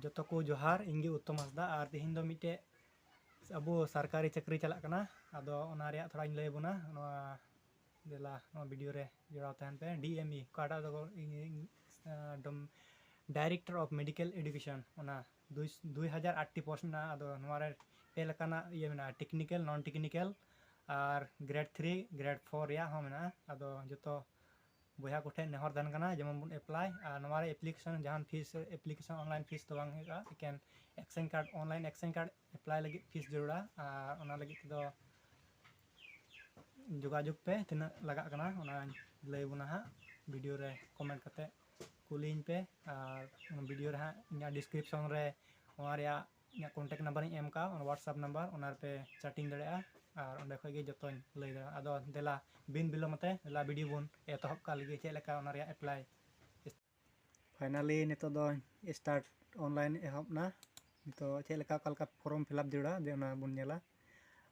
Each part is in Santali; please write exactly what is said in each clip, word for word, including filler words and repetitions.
ᱡᱚᱛᱚ ᱠᱚ ᱡᱚᱦᱟᱨ, ᱤᱧ ᱜᱮ ᱩᱛᱛᱚᱢ ᱦᱟᱸᱥᱫᱟ᱾ ᱟᱨ ᱛᱮᱦᱮᱧ ᱫᱚ ᱢᱤᱫᱴᱮᱡ ᱟᱵᱚ ᱥᱚᱨᱠᱟᱨᱤ ᱪᱟᱹᱠᱨᱤ ᱪᱟᱞᱟᱜ ᱠᱟᱱᱟ, ᱟᱫᱚ ᱚᱱᱟ ᱨᱮᱭᱟᱜ ᱛᱷᱚᱲᱟᱧ ᱞᱟᱹᱭ ᱟᱵᱚᱱᱟ᱾ ᱱᱚᱣᱟ ᱫᱮᱞᱟ, ᱱᱚᱣᱟ ᱵᱷᱤᱰᱤᱭᱳ ᱨᱮ ᱡᱚᱲᱟᱣ ᱛᱟᱦᱮᱱ ᱯᱮ᱾ ᱰᱤ ᱮᱢ ᱤ, ᱚᱠᱟᱴᱟᱜ ᱫᱚ ᱤᱧ, ᱤᱧ, ᱮᱠᱫᱚᱢ Director of Medical Education, ᱚᱱᱟ ᱫᱩᱭ, ᱫᱩᱭ ᱦᱟᱡᱟᱨ ᱟᱴ ᱴᱤ ᱯᱳᱥᱴ ᱢᱮᱱᱟᱜᱼᱟ᱾ ᱟᱫᱚ ᱱᱚᱣᱟ ᱨᱮ ᱯᱮ ᱞᱮᱠᱟᱱᱟᱜ ᱤᱭᱟᱹ ᱢᱮᱱᱟᱜᱼᱟ, ᱴᱮᱠᱱᱤᱠᱮᱞ, ᱱᱚᱱ ᱴᱮᱠᱱᱤᱠᱮᱞ, ᱟᱨ ᱜᱨᱮᱰ ᱛᱷᱨᱤ, ᱜᱨᱮᱰ ᱯᱷᱳᱨ ᱨᱮᱭᱟᱜ ᱦᱚᱸ ᱢᱮᱱᱟᱜᱼᱟ᱾ ᱟᱫᱚ ᱡᱚᱛᱚ ᱵᱚᱭᱦᱟ ᱠᱚᱴᱷᱮᱱ ᱱᱮᱦᱚᱨ ᱛᱟᱦᱮᱱ ᱠᱟᱱᱟ, ᱡᱮᱢᱚᱱ ᱵᱚᱱ ᱮᱯᱞᱟᱭ᱾ ᱟᱨ ᱱᱚᱣᱟ ᱨᱮ ᱮᱯᱞᱤᱠᱮᱥᱚᱱ ᱡᱟᱦᱟᱱ ᱯᱷᱤᱥ, ᱮᱯᱞᱤᱠᱮᱥᱚᱱ ᱚᱱᱞᱟᱭᱤᱱ ᱯᱷᱤᱥ ᱫᱚ ᱵᱟᱝ ᱦᱩᱭᱩᱜᱼᱟ, ᱮᱠᱮᱱ exchange card, online exchange card apply ᱞᱟᱹᱜᱤᱫ ᱯᱷᱤᱥ ᱡᱟᱹᱨᱩᱲᱟ᱾ ᱟᱨ ᱚᱱᱟ ᱞᱟᱹᱜᱤᱫ ᱛᱮᱫᱚ ᱡᱳᱜᱟᱡᱳᱜᱽ ᱯᱮ, ᱛᱤᱱᱟᱹᱜ ᱞᱟᱜᱟᱜ ᱠᱟᱱᱟ ᱚᱱᱟᱧ ᱞᱟᱹᱭ ᱟᱵᱚᱱᱟ ᱦᱟᱸᱜ᱾ ᱵᱷᱤᱰᱤᱭᱳ ᱨᱮ ᱠᱚᱢᱮᱱᱴ ᱠᱟᱛᱮ ᱠᱩᱞᱤᱧ ᱯᱮ, ᱟᱨ ᱚᱱᱟ ᱵᱷᱤᱰᱤᱭᱳ ᱨᱮ ᱦᱟᱸᱜ ᱤᱧᱟᱹᱜ ᱰᱤᱥᱠᱨᱤᱯᱥᱚᱱ ᱨᱮ ᱚᱱᱟ ᱨᱮᱭᱟᱜ ᱤᱧᱟᱹᱜ ᱠᱚᱱᱴᱮᱠᱴ ᱱᱟᱢᱵᱟᱨ ᱤᱧ ᱮᱢ ᱠᱟᱜᱼᱟ, ᱚᱱᱟ WhatsApp ᱱᱟᱢᱵᱟᱨ, ᱚᱱᱟ ᱨᱮᱯᱮ ᱪᱮᱴᱤᱝ ᱫᱟᱲᱮᱭᱟᱜᱼᱟ, ᱟᱨ ᱚᱸᱰᱮ ᱠᱷᱚᱡ ᱜᱮ ᱡᱚᱛᱚᱧ ᱞᱟᱹᱭ ᱫᱟᱲᱮᱭᱟᱜᱼᱟ᱾ ᱟᱫᱚ ᱫᱮᱞᱟ, ᱵᱤᱱ ᱵᱤᱞᱚᱢ ᱟᱛᱮ ᱫᱮᱞᱟ ᱵᱷᱤᱰᱤᱭᱳ ᱵᱚᱱ ᱮᱛᱚᱦᱚᱵ ᱠᱟᱜ ᱞᱮᱜᱮ, ᱪᱮᱫ ᱞᱮᱠᱟ ᱚᱱᱟ ᱨᱮᱭᱟᱜ ᱮᱯᱞᱟᱭ᱾ ᱯᱷᱟᱭᱱᱟᱞᱤ ᱱᱤᱛᱚᱜ ᱫᱚ ᱥᱴᱟᱨᱴ ᱚᱱᱞᱟᱭᱤᱱ ᱮᱦᱚᱵ ᱱᱟ᱾ ᱱᱤᱛᱚᱜ ᱪᱮᱫ ᱞᱮᱠᱟ, ᱚᱠᱟ ᱞᱮᱠᱟ ᱯᱷᱚᱨᱚᱢ ᱯᱷᱤᱞᱟᱯ ᱡᱟᱹᱨᱩᱲᱟ, ᱡᱮ ᱚᱱᱟ ᱵᱚᱱ ᱧᱮᱞᱟ᱾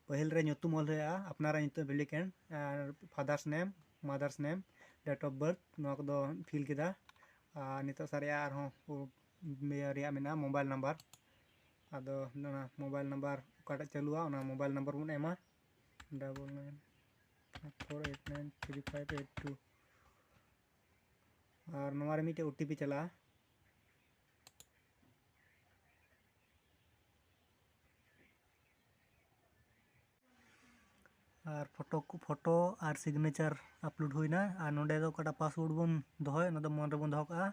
ᱯᱟᱹᱦᱤᱞ ᱨᱮ ᱧᱩᱛᱩᱢ ᱚᱞ ᱦᱩᱭᱩᱜᱼᱟ, ᱟᱯᱱᱟᱨᱟᱜ ᱧᱩᱛᱩᱢ, applicant, R ᱯᱷᱟᱫᱟᱨᱥ name, ᱢᱟᱫᱟᱨᱥ name, date of birth, ᱱᱚᱣᱟ ᱠᱚᱫᱚ ᱯᱷᱤᱞ ᱠᱮᱫᱟ᱾ ᱟᱨ ᱱᱤᱛᱚᱜ ᱥᱟᱨᱮᱡᱟᱜ ᱟᱨᱦᱚᱸ ᱤᱭᱟᱹ ᱨᱮᱭᱟᱜ ᱢᱮᱱᱟᱜᱼᱟ, ᱢᱳᱵᱟᱭᱤᱞ ᱱᱟᱢᱵᱟᱨ᱾ ᱟᱫᱚ ᱚᱱᱟ ᱢᱳᱵᱟᱭᱤᱞ ᱱᱟᱢᱵᱟᱨ ᱚᱠᱟᱴᱟᱜ ᱪᱟᱹᱞᱩᱜᱼᱟ, ᱚᱱᱟ ᱢᱳᱵᱟᱭᱤᱞ ᱱᱟᱢᱵᱟᱨ ᱵᱚᱱ ᱮᱢᱟ, double nine four eight nine three five eight two᱾ ᱟᱨ ᱱᱚᱣᱟ ᱨᱮ ᱢᱤᱫᱴᱮᱡ OTP ᱪᱟᱞᱟᱜᱼᱟ᱾ ᱟᱨ ᱯᱷᱳᱴᱳ ᱠᱚ, ᱯᱷᱳᱴᱳ ᱟᱨ ᱥᱤᱜᱽᱱᱮᱪᱟᱨ ᱟᱯᱞᱳᱰ ᱦᱩᱭᱱᱟ᱾ ᱟᱨ ᱱᱚᱰᱮ ᱫᱚ ᱚᱠᱟᱴᱟᱜ ᱯᱟᱥᱣᱟᱨᱰ ᱵᱚᱱ ᱫᱚᱦᱚᱭ, ᱚᱱᱟ ᱫᱚ ᱢᱚᱱ ᱨᱮᱵᱚᱱ ᱫᱚᱦᱚ ᱠᱟᱜᱼᱟ᱾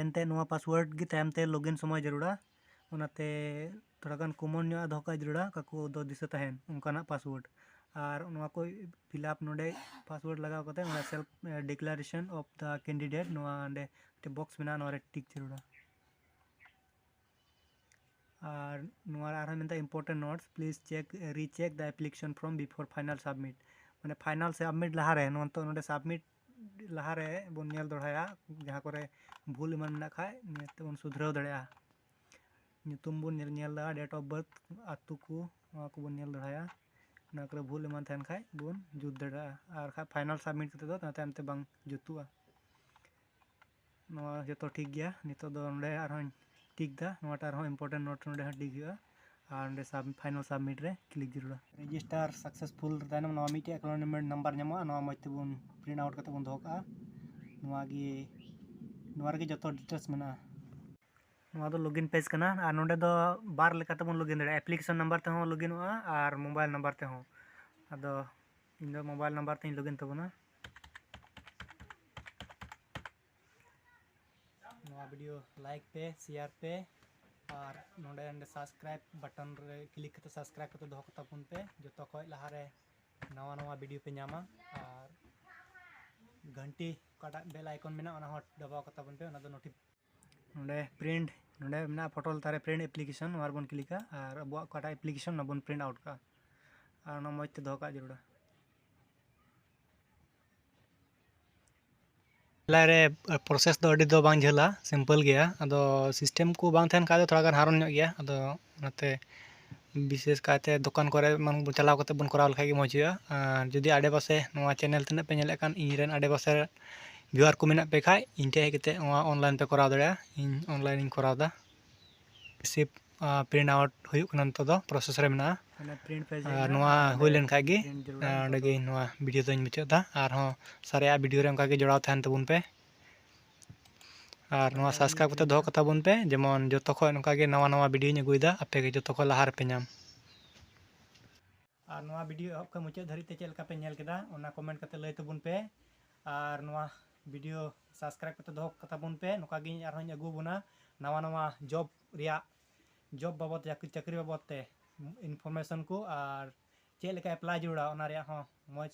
ᱮᱱᱛᱮ ᱱᱚᱣᱟ ᱯᱟᱥᱣᱟᱨᱰ ᱜᱮ ᱛᱟᱭᱚᱢ ᱛᱮ ᱞᱚᱜᱤᱱ ᱥᱚᱢᱚᱭ ᱡᱟᱹᱨᱩᱲᱟ, ᱚᱱᱟᱛᱮ ᱛᱷᱚᱲᱟ ᱜᱟᱱ ᱠᱚᱢᱚᱱ ᱧᱚᱜ ᱫᱚᱦᱚ ᱠᱟᱜ ᱡᱟᱹᱨᱩᱲᱟ, ᱚᱠᱟ ᱠᱚ ᱫᱚ ᱫᱤᱥᱟᱹ ᱛᱟᱦᱮᱱ ᱚᱱᱠᱟᱱᱟᱜ ᱯᱟᱥᱣᱟᱨᱰ᱾ ᱟᱨ ᱱᱚᱣᱟ ᱠᱚ ᱯᱷᱤᱞᱟᱯ ᱱᱚᱰᱮ ᱯᱟᱥᱣᱟᱨᱰ ᱞᱟᱜᱟᱣ ᱠᱟᱛᱮ ᱱᱚᱰᱮ self declaration of the candidate, ᱱᱚᱣᱟ ᱚᱸᱰᱮ ᱢᱤᱫᱴᱮᱡ ᱵᱚᱠᱥ ᱢᱮᱱᱟᱜᱼᱟ, ᱱᱚᱣᱟ ᱨᱮ ᱴᱤᱠ ᱡᱟᱹᱨᱩᱲᱟ᱾ ᱟᱨ ᱱᱚᱣᱟ ᱨᱮ ᱟᱨᱦᱚᱸ ᱢᱮᱱᱫᱟ important notes, please check, recheck the application form before final submit᱾ ᱢᱟᱱᱮ ᱯᱷᱟᱭᱱᱟᱞ ᱥᱟᱵᱢᱤᱴ ᱞᱟᱦᱟᱨᱮ, ᱱᱚᱣᱟ ᱱᱤᱛᱚᱜ ᱱᱚᱰᱮ ᱥᱟᱵᱢᱤᱴ ᱞᱟᱦᱟᱨᱮ ᱵᱚᱱ ᱧᱮᱞ ᱫᱚᱦᱲᱟᱭᱟ, ᱡᱟᱦᱟᱸ ᱠᱚᱨᱮ ᱵᱷᱩᱞ ᱮᱢᱟᱱ ᱢᱮᱱᱟᱜ ᱠᱷᱟᱡ ᱱᱤᱭᱟᱹ ᱛᱮᱵᱚᱱ ᱥᱩᱫᱷᱨᱟᱹᱣ ᱫᱟᱲᱮᱭᱟᱜᱼᱟ᱾ ᱧᱩᱛᱩᱢ ᱵᱚᱱ ᱧᱮᱞ, ᱧᱮᱞ ᱫᱟ, date of birth, ᱟᱹᱛᱩ ᱠᱚ, ᱱᱚᱣᱟ ᱠᱚᱵᱚᱱ ᱧᱮᱞ ᱫᱚᱦᱲᱟᱭᱟ᱾ ᱚᱱᱟ ᱠᱚᱨᱮ ᱵᱷᱩᱞ ᱮᱢᱟᱱ ᱛᱟᱦᱮᱱ ᱠᱷᱟᱡ ᱵᱚᱱ ᱡᱩᱛ ᱫᱟᱲᱮᱭᱟᱜᱼᱟ, ᱟᱨ ᱠᱷᱟᱡ ᱯᱷᱟᱭᱱᱟᱞ ᱥᱟᱵᱢᱤᱴ ᱠᱟᱛᱮ ᱫᱚ ᱛᱟᱭᱚᱢ ᱛᱮ ᱵᱟᱝ ᱡᱩᱛᱩᱜᱼᱟ᱾ ᱱᱚᱣᱟ ᱡᱚᱛᱚ ᱴᱷᱤᱠ ᱜᱮᱭᱟ᱾ ᱱᱤᱛᱚᱜ ᱫᱚ ᱱᱚᱰᱮ ᱟᱨᱦᱚᱸᱧ ᱴᱤᱠ ᱫᱟ, ᱱᱚᱣᱟᱴᱟᱜ ᱨᱮᱦᱚᱸ important note ᱱᱚᱰᱮ ᱦᱚᱸ ᱴᱤᱠ ᱦᱩᱭᱩᱜᱼᱟ᱾ ᱟᱨ ᱱᱚᱰᱮ sub-, final submit ᱨᱮ click ᱡᱟᱹᱨᱩᱲᱟ᱾ Register successful ᱛᱟᱭᱱᱚᱢ ᱱᱚᱣᱟ ᱢᱤᱫᱴᱮᱡ acknowledgement number ᱧᱟᱢᱚᱜᱼᱟ, ᱱᱚᱣᱟ ᱢᱚᱡᱽ ᱛᱮᱵᱚᱱ print out ᱠᱟᱛᱮ ᱵᱚᱱ ᱫᱚᱦᱚ ᱠᱟᱜᱼᱟ᱾ ᱱᱚᱣᱟ ᱜᱮ, ᱱᱚᱣᱟ ᱨᱮᱜᱮ ᱡᱚᱛᱚ details ᱢᱮᱱᱟᱜᱼᱟ᱾ ᱱᱚᱣᱟ ᱫᱚ login page ᱠᱟᱱᱟ ᱟᱨ ᱱᱚᱰᱮ ᱫᱚ ᱵᱟᱨ ᱞᱮᱠᱟ ᱛᱮᱵᱚᱱ login ᱫᱟᱲᱮᱭᱟᱜᱼᱟ, application number ᱛᱮᱦᱚᱸ ᱞᱚᱜᱤᱱᱚᱜᱼᱟ ᱟᱨ mobile number ᱛᱮᱦᱚᱸ᱾ ᱟᱫᱚ ᱤᱧ ᱫᱚ mobile number ᱛᱮᱧ login ᱛᱟᱵᱚᱱᱟ᱾ ᱱᱚᱣᱟ video like ᱯᱮ, share ᱯᱮ ᱟᱨ ᱱᱚᱰᱮ, ᱱᱚᱰᱮ subscribe button ᱨᱮ click ᱠᱟᱛᱮ subscribe ᱠᱟᱛᱮ ᱫᱚᱦᱚ ᱠᱟᱛᱟ ᱵᱚᱱ ᱯᱮ᱾ ᱡᱚᱛᱚ ᱠᱷᱚᱡ ᱞᱟᱦᱟᱨᱮ ᱱᱟᱣᱟ ᱱᱟᱣᱟ video ᱯᱮ ᱧᱟᱢᱟ ᱟᱨ ᱜᱷᱟᱱᱴᱤ ᱚᱠᱟᱴᱟᱜ bell icon ᱢᱮᱱᱟᱜᱼᱟ ᱚᱱᱟ ᱦᱚᱸ ᱫᱟᱵᱟᱣ ᱠᱟᱛᱟ ᱵᱚᱱ ᱯᱮ, ᱚᱱᱟ ᱫᱚ notif-, ᱱᱚᱰᱮ print, ᱱᱚᱰᱮ ᱢᱮᱱᱟᱜᱼᱟ photo ᱞᱟᱛᱟᱨ ᱨᱮ print application, ᱱᱚᱣᱟ ᱨᱮᱵᱚᱱ click-ᱟ ᱟᱨ ᱟᱵᱚᱣᱟᱜ ᱚᱠᱟᱴᱟᱜ application ᱚᱱᱟ ᱵᱚᱱ print out ᱠᱟᱜᱼᱟ᱾ ᱟᱨ ᱚᱱᱟ ᱢᱚᱡᱽ ᱛᱮ ᱫᱚᱦᱚ ᱠᱟᱜ ᱡᱟᱹᱨᱩᱲᱟ᱾ ᱥᱮᱞᱟᱭ ᱨᱮ process ᱫᱚ ᱟᱹᱰᱤ ᱫᱚ ᱵᱟᱝ ᱡᱷᱟᱹᱞᱟ, simple ᱜᱮᱭᱟ᱾ ᱟᱫᱚ system ᱠᱚ ᱵᱟᱝ ᱛᱟᱦᱮᱱ ᱠᱷᱟᱡ ᱫᱚ ᱛᱷᱚᱲᱟ ᱜᱟᱱ ᱦᱟᱨᱚᱱ ᱧᱚᱜ ᱜᱮᱭᱟ᱾ ᱟᱫᱚ ᱚᱱᱟᱛᱮ ᱵᱤᱥᱮᱥ ᱠᱟᱭᱛᱮ ᱫᱚᱠᱟᱱ ᱠᱚᱨᱮ ᱮᱢᱟᱱ ᱪᱟᱞᱟᱣ ᱠᱟᱛᱮ ᱵᱚᱱ ᱠᱚᱨᱟᱣ ᱞᱮᱠᱷᱟᱡ ᱜᱮ ᱢᱚᱡᱽ ᱦᱩᱭᱩᱜᱼᱟ᱾ ᱟᱨ ᱡᱩᱫᱤ ᱟᱰᱮᱯᱟᱥᱮ ᱱᱚᱣᱟ channel ᱛᱤᱱᱟᱹᱜ ᱯᱮ ᱧᱮᱞᱮᱫ ᱠᱟᱱ, ᱤᱧ ᱨᱮᱱ ᱟᱰᱮᱯᱟᱥᱮ viewer ᱠᱚ ᱢᱮᱱᱟᱜ ᱯᱮ ᱠᱷᱟᱡ, ᱤᱧ ᱴᱷᱮᱡ ᱦᱮᱡ ᱠᱟᱛᱮ ᱱᱚᱣᱟ online ᱯᱮ ᱠᱚᱨᱟᱣ ᱫᱟᱲᱮᱭᱟᱜᱼᱟ᱾ ᱤᱧ online ᱤᱧ ᱠᱚᱨᱟᱣ ᱮᱫᱟ᱾ receipt print out ᱦᱩᱭᱩᱜ ᱠᱟᱱᱟ, ᱱᱤᱛᱚᱜ ᱫᱚ process ᱨᱮ ᱢᱮᱱᱟᱜᱼᱟ᱾ ᱚᱱᱟ print page ᱨᱮ ᱟᱨ ᱢᱮᱱᱟᱜᱼᱟ, ᱱᱚᱣᱟ ᱚᱸᱰᱮ ᱦᱩᱭ ᱞᱮᱱ ᱠᱷᱟᱡ ᱜᱮ, print ᱡᱟᱹᱨᱩᱲᱟ᱾ ᱟᱨ ᱱᱤᱛᱚᱜ ᱚᱸᱰᱮ ᱫᱚ ᱜᱮ ᱱᱚᱣᱟ video ᱫᱚᱧ ᱢᱩᱪᱟᱹᱫ ᱮᱫᱟ᱾ ᱟᱨᱦᱚᱸ ᱥᱟᱨᱮᱡᱟᱜ video ᱨᱮ ᱚᱱᱠᱟ ᱜᱮ ᱡᱚᱲᱟᱣ ᱛᱟᱦᱮᱱ ᱛᱟᱵᱚᱱ ᱯᱮ᱾ ᱟᱨ ᱱᱚᱣᱟ ᱚᱱᱟ subscribe ᱠᱟᱛᱮ ᱫᱚᱦᱚ ᱠᱟᱛᱟ ᱵᱚᱱ ᱯᱮ, ᱡᱮᱢᱚᱱ ᱡᱚᱛᱚ ᱠᱷᱚᱡ ᱱᱚᱝᱠᱟ ᱜᱮ ᱱᱟᱣᱟ ᱱᱟᱣᱟ videoᱧ ᱟᱹᱜᱩᱭᱮᱫᱟ, ᱟᱯᱮ ᱜᱮ ᱡᱚᱛᱚ ᱠᱷᱚᱡ ᱞᱟᱦᱟ ᱨᱮᱯᱮ ᱧᱟᱢ᱾ ᱟᱨ ᱱᱚᱣᱟ video ᱮᱦᱚᱵ ᱠᱷᱚᱱ ᱢᱩᱪᱟᱹᱫ ᱫᱷᱟᱹᱨᱤᱡ ᱛᱮ ᱪᱮᱫ ᱞᱮᱠᱟ ᱯᱮ ᱧᱮᱞ ᱠᱮᱫᱟ, ᱚᱱᱟ comment ᱠᱟᱛᱮ ᱞᱟᱹᱭ ᱛᱟᱵᱚᱱ ᱯᱮ᱾ ᱟᱨ ᱱᱚᱣᱟ video subscribe ᱠᱟᱛᱮ ᱫᱚᱦᱚ ᱠᱟᱛᱟ ᱵᱚᱱ ᱯᱮ, ᱱᱚᱝᱠᱟ ᱜᱮ ᱟᱨᱦᱚᱸᱧ ᱟᱹᱜᱩ ᱟᱵᱚᱱᱟ ᱱᱟᱣᱟ ᱱᱟᱣᱟ job ᱨᱮᱭᱟᱜ, job ᱵᱟᱵᱚᱫ, ᱪᱟᱹᱠᱨᱤ, ᱪᱟᱹᱠᱨᱤ ᱵᱟᱵᱚᱫ ᱛᱮ information ᱠᱚ, ᱟᱨ ᱪᱮᱫ ᱞᱮᱠᱟ apply ᱡᱟᱹᱨᱩᱲᱟ ᱚᱱᱟ ᱨᱮᱭᱟᱜ ᱦᱚᱸ ᱢᱚᱡᱽ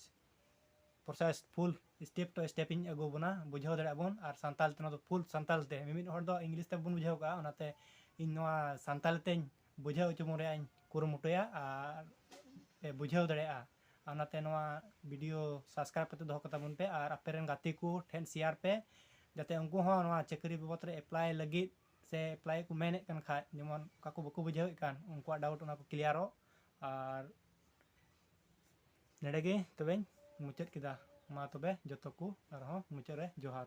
process, full step to step ᱤᱧ ᱟᱹᱜᱩ ᱟᱵᱚᱱᱟ, ᱵᱩᱡᱷᱟᱹᱣ ᱫᱟᱲᱮᱭᱟᱜ ᱵᱚᱱ᱾ ᱟᱨ ᱥᱟᱱᱛᱟᱲ ᱛᱮ, ᱱᱚᱣᱟ ᱫᱚ full ᱥᱟᱱᱛᱟᱲ ᱛᱮ, ᱢᱤᱢᱤᱫ ᱦᱚᱲ ᱫᱚ English ᱛᱮᱵᱚᱱ ᱵᱩᱡᱷᱟᱹᱣ ᱠᱟᱜᱼᱟ, ᱚᱱᱟᱛᱮ ᱤᱧ ᱱᱚᱣᱟ ᱥᱟᱱᱛᱟᱲ ᱛᱮᱧ ᱵᱩᱡᱷᱟᱹᱣ ᱦᱚᱪᱚ ᱵᱚᱱ ᱨᱮᱭᱟᱜ ᱤᱧ ᱠᱩᱨᱩᱢᱩᱴᱩᱭᱟ ᱟᱨ ᱯᱮ ᱵᱩᱡᱷᱟᱹᱣ ᱫᱟᱲᱮᱭᱟᱜᱼᱟ᱾ ᱚᱱᱟᱛᱮ ᱱᱚᱣᱟ video subscribe ᱠᱟᱛᱮ ᱫᱚᱦᱚ ᱠᱟᱛᱟ ᱵᱚᱱ ᱯᱮ ᱟᱨ ᱟᱯᱮ ᱨᱮᱱ ᱜᱟᱛᱮ ᱠᱚ ᱴᱷᱮᱱ share ᱯᱮ, ᱡᱟᱛᱮ ᱩᱱᱠᱩ ᱦᱚᱸ ᱱᱚᱣᱟ ᱪᱟᱹᱠᱨᱤ ᱵᱟᱵᱚᱫ ᱨᱮ apply ᱞᱟᱹᱜᱤᱫ ᱥᱮ apply ᱠᱚ ᱢᱮᱱᱮᱫ ᱠᱟᱱ ᱠᱷᱟᱡ, ᱡᱮᱢᱚᱱ ᱚᱠᱟ ᱠᱚ ᱵᱟᱠᱚ ᱵᱩᱡᱷᱟᱹᱣᱮᱫ ᱠᱟᱱ, ᱩᱱᱠᱩᱣᱟᱜ doubt ᱚᱱᱟ ᱠᱚ clearᱚᱜ᱾ ᱟᱨ ᱱᱚᱰᱮ ᱜᱮ ᱛᱚᱵᱮᱧ ᱢᱩᱪᱟᱹᱫ ᱠᱮᱫᱟ᱾ ᱢᱟ ᱛᱚᱵᱮ ᱡᱚᱛᱚ ᱠᱚ ᱟᱨᱦᱚᱸ ᱢᱩᱪᱟᱹᱫ ᱨᱮ ᱡᱚᱦᱟᱨ᱾